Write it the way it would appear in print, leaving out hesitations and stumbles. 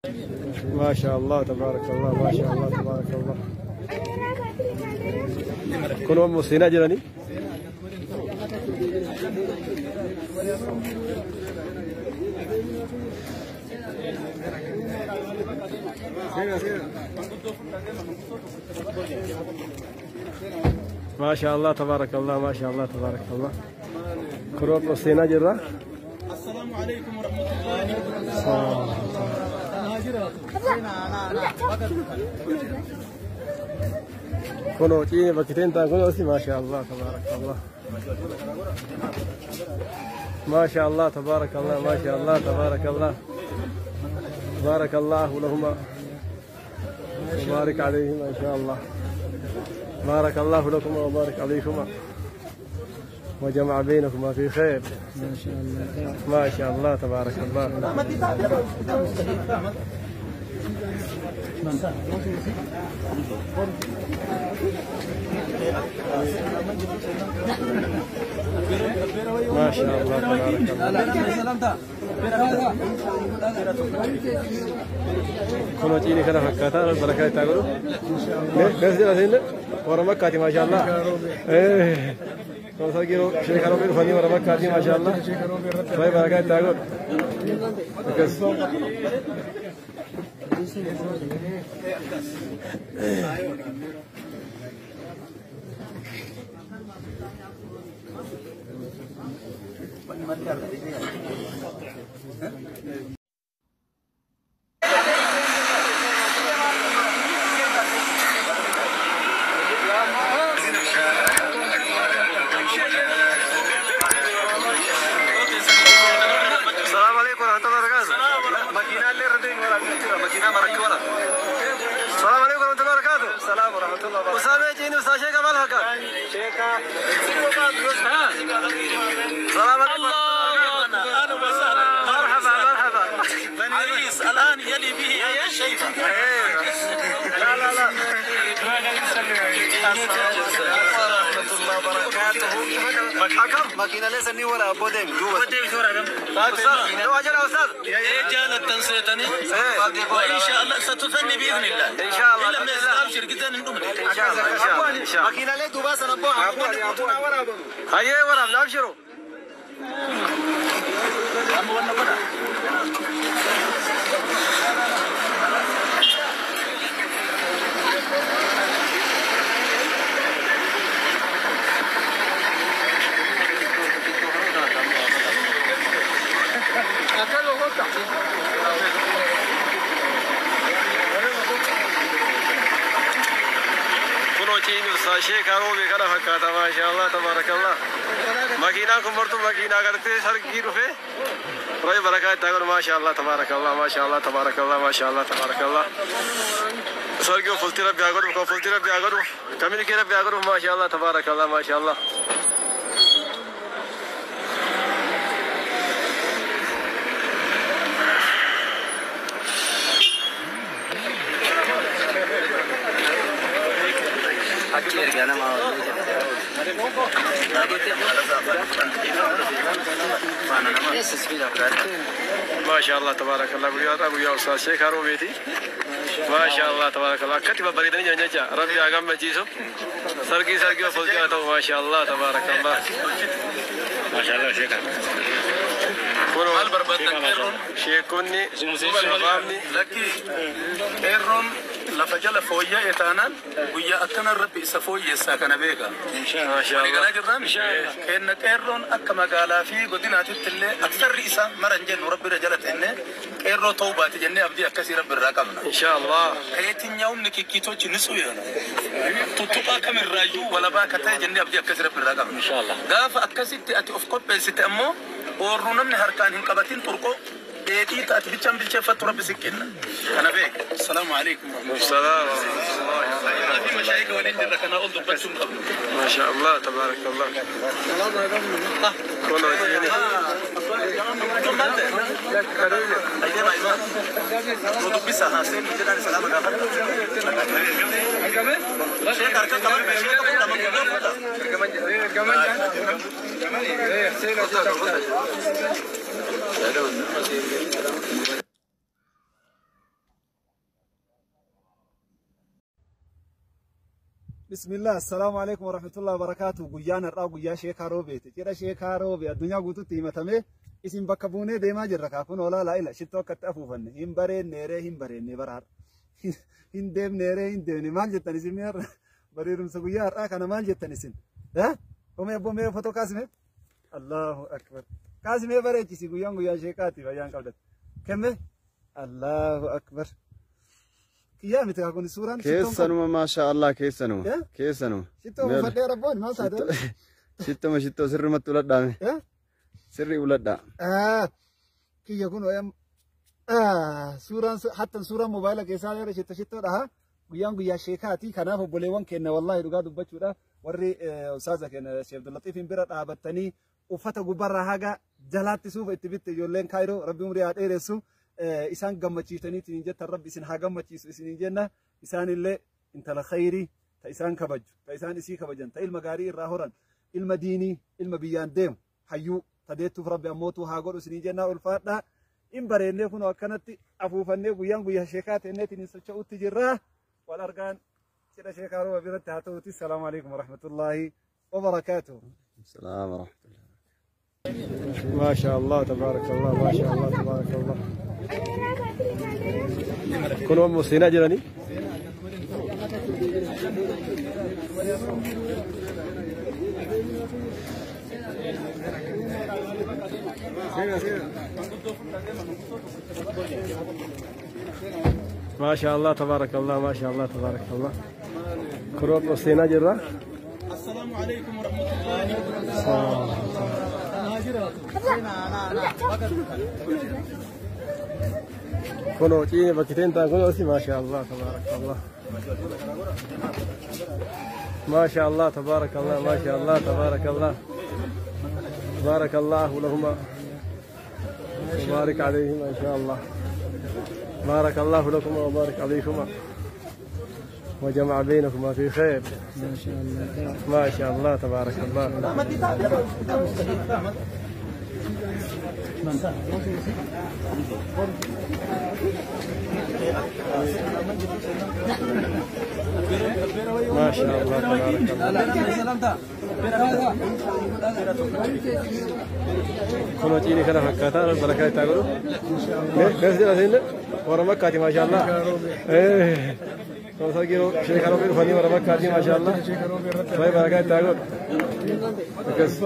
ما شاء الله تبارك الله، ما شاء الله تبارك الله. Kun ammoo seenaa jiranii. ما شاء الله تبارك الله، ما شاء الله تبارك الله. Kun ammoo seenaa jirra. السلام عليكم ورحمة الله وبركاته. Kunoo ciine bakki teen ta'an kun asi. ما شاء الله تبارك الله، ما شاء الله تبارك الله، ما شاء الله تبارك الله. بارك الله لهما وبارك عليهما إن شاء الله. بارك الله لكما وبارك عليكما وجمع بينكما في خير. ما شاء الله. ما شاء الله تبارك الله. ما شاء الله تبارك الله. Kunoo ciini kana fakkaataa barakaa itti haa godhu. Keessa jira seenna warra Makkaati, ما شاء الله. Kun sargii sheeka Roobii dhufanii warra Makkaati, ما شاء الله. Baay'ee barakaa itti haa godhu. Akkas. السلام عليكم ورحمة الله وبركاته. ماكينة اللي ردين ورا ماكينة مركبة ورا. السلام عليكم ورحمة الله وبركاته. السلام ورحمة الله وبركاته. أسامة جيني أستاذ شيخ مال هكا. شيخة. السلام عليكم. اهلا وسهلا. مرحبا مرحبا. عريس الان يلي به هذا الشيخ. لا لا لا. ورحمة الله وبركاته. ماكينة ليس ني ورا بودم دوبا. أستاذ لو أجل أستاذ. جالت تنسيتني وان شاء الله ستثني باذن الله. إن شاء الله. ان لم يستبشر جدا إن شاء الله إن شاء الله إن شاء الله. ماكينة لي دوبا سنبو. هيا ورا أبشروا. Kunoo ciini ustaas sheeka Roobii kana fakkaata, ما شاء الله تبارك الله. Makiinaan kun martuu makiinaa gartee sargii dhufe. Rabbi barakaa itti haa godhu. ما شاء الله تبارك الله، ما شاء الله تبارك الله، ما شاء الله تبارك الله. Sargii fulti rabbi haa godhu, kan fulti rabbi haa godhu, kamini kee rabbi haa godhu. ما شاء الله تبارك الله، ما شاء الله. ما شاء الله تبارك الله. Guyyaa har'aa guyyaa ustaas sheekaa Roobeeti. ما شاء الله تبارك الله. Akkatti babbareedanii jiran jecha rabbi haa gammachiisu. Sargii sargii of haa ta'u. ما شاء الله تبارك الله. Kunoo Maal barbaaddan qeerroon? Sheekonni shabaabni. Lakki qeerroon lafa jala fooyya'e taanaan guyyaa akkana rabbi isa fooyyessaa kana beeka. ما شاء Walii الله. galaa jirraan kenna qeerroon akka magaalaa fi godinaatitti illee aksarri isaa maran jennu rabbi irra jala teennee qeerroo ta'uu baate jennee abdii akkasii rabbi irraa qabna. إن شاء الله. ከየትኛውም ንክኪቶች ንጹህ የሆነ tuttuqaa kamirraayyuu walabaa akka ta'e jennee abdii akkasii rabbi irraa qabna. Gaafa akkasitti ati of qopheessite ammoo oorruu namni harkaan hin qabatin xurqoo dheedhii ati bichaan bilcheeffattu rabbi si kenna. Kana beek. السلام عليكم ورحمة السلام ورحمة الله. الله. في مشايخ waliin jirra kanaa ol dubbachuu hin qabnu. ما شاء الله تبارك الله. Kunoo ciini. Nu dubbisa haaseen jedhaan salaama gaafadha. Sheek harka qaban sheeka fuudha manguddoo fuudha. Bismillah, assalaamu alaikum warahmatullahi wabarakatuh. Guyyaan har'aa guyyaa Sheekaa Roobeeti. Cidha Sheekaa Roobee addunyaa guutuutti himatamee isin bakka buunee deemaa jirra. Kaakuun olaa laa'ila shittoo akkatti afuufanne. Hin bareenneeree hin bareenne bara har'a. Hin deemneeree hin deemne. Maal jettan isin mee har'a? Bareedumsa guyyaa har'aa kana maal jettan isin? Omee abboo mee fotoo kaasime? Allahu akbar. Kaasimee bareechisi guyyaan guyyaa Sheekaati fayyaan qabdatti. Kemme? Allahu akbar. Kiyyaa miti kun suuraan Keessanuma maasha Allah keessanuma. Keessanuma. Shittoo uffadhee rabboon maal taate? Shittoma shittoo sirrumatti uladhaame. Sirri uladhaa. Kiyya kun suuraan hattan suuraan moobaayila keessaa yeroo shitto shittoodha. Guyyaan guyyaa Sheekaati. Kanaaf obboleewwan keenya wallaahi dhugaa dubbachuudha. Warri ustaaza keenya Sheekh Abdullatiifiin bira dhaabattanii uffata gubbarraa haga jalaatti suufa itti bitte ijoolleen Kaayiroo rabbi umrii haa dheeressu. Isaan gammachiiftaniitiin hin jettan rabbi isin haa gammachiisu isin jenna. Isaanillee intala khayrii ta isaan kabaju ta isaan isii kabajan ta ilma gaarii irraa horan ilma diinii ilma biyyaan deemu hayyuu ta deettuuf rabbi ammootuu haa godhu isin jenna ulfaadhaa. In bareennee kunoo akkanatti afuufannee guyyaan guyyaa Sheekaa teenneetiin hin socho'utti jirra. Wal argaan cidha Sheekaa Rooba biratti haa ta'uuti. Salaamu alaikum warahmatullaahi wabarakaatuh. Salaam warahmatullahi. ما شاء الله تبارك الله ما شاء الله تبارك الله. كلهم مسينا جراني. ما شاء الله تبارك الله ما شاء الله تبارك الله. كلهم مسينا جرا. السلام عليكم ورحمة الله وبركاته. كنوا تيني بكتين تاكلوا ما شاء الله تبارك الله ما شاء الله تبارك الله ما شاء الله تبارك الله. بارك الله لهما وبارك عليهما إن شاء الله. بارك الله لكما وبارك عليكما وجمع بينكما في خير. ما شاء الله ما شاء الله تبارك الله. ما شاء الله تبارك الله. كنوا تيني كنا فكاتا البركة تاكلوا. كيف جالسين؟ ورا مكة ما شاء الله. إيه. كم شيخ روبي فني ورا مكة ما شاء الله. طيب بركة تاكل. بس.